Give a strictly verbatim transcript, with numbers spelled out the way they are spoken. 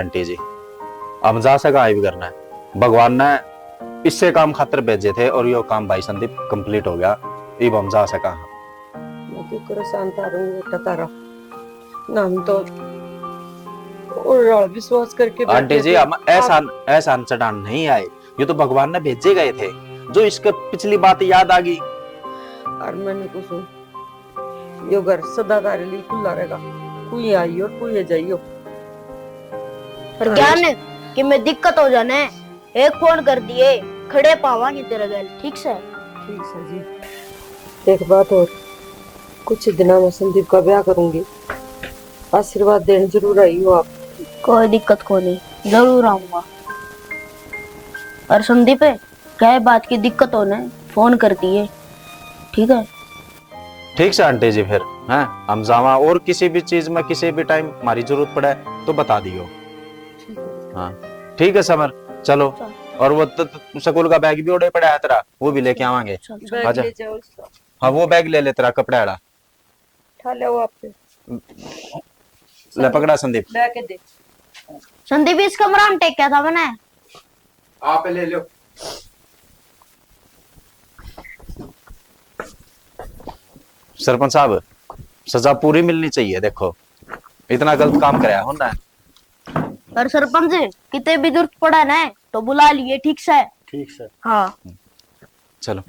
आंटी जी, हम जा सका, ये भी करना है। भगवान ने इससे काम खातर भेजे थे और यो काम भाई संदीप कंप्लीट हो गया। इब हम जा सका। मैं क्यों करे शांत आ रहूं बेटा तारा? ना हम तो और राल विश्वास करके बैठे आंटी जी, थे। हम एहसान एहसान चढ़ान नहीं आए, ये तो भगवान ने भेजे गए थे। जो इसके पिछली बात याद आ गई। और मैंने कुछ यो घर सदा तारे लिए खुला रहेगा, कोई आइयो कोई जाइयो। पर क्या ने कि मैं दिक्कत हो जाने, एक फोन कर दिए, खड़े पावांगे तेरे गल, ठीक से? ठीक से जी। एक बात और, कुछ दिना में संदीप का ब्याह करूंगी, आशीर्वाद देने जरूर आइयो आप। कोई दिक्कत को नहीं, जरूर आऊंगा। और संदीप, क्या ये बात की दिक्कत हो ने, फोन कर दिए, ठीक है? ठीक से आंटी जी, फिर हैं हम जावा, और किसी भी चीज में किसी भी टाइम हमारी जरूरत पड़े तो बता दियो। हाँ ठीक है समर, चलो। और वो तो, तो स्कूल का बैग भी ओड़े पड़ा है तेरा, वो भी लेके आवांगे। चल, चल। बैग आजा। ले जाओ इसका। हाँ वो बैग ले ले तेरा कपड़े वाला। उठा ले वो आपके ले पकड़ा संदीप। बैग दे। संदीप, इस कमरा में टेक्या था मैंने। आप ले लो। सरपंच साहब, सजा पूरी मिलनी चाहिए। देखो, इतना गलत काम कराया हो ना। पर सरपंच, किते भी जरूरत पड़ा ना तो बुला लिए, ठीक से? ठीक से। हाँ। चलो।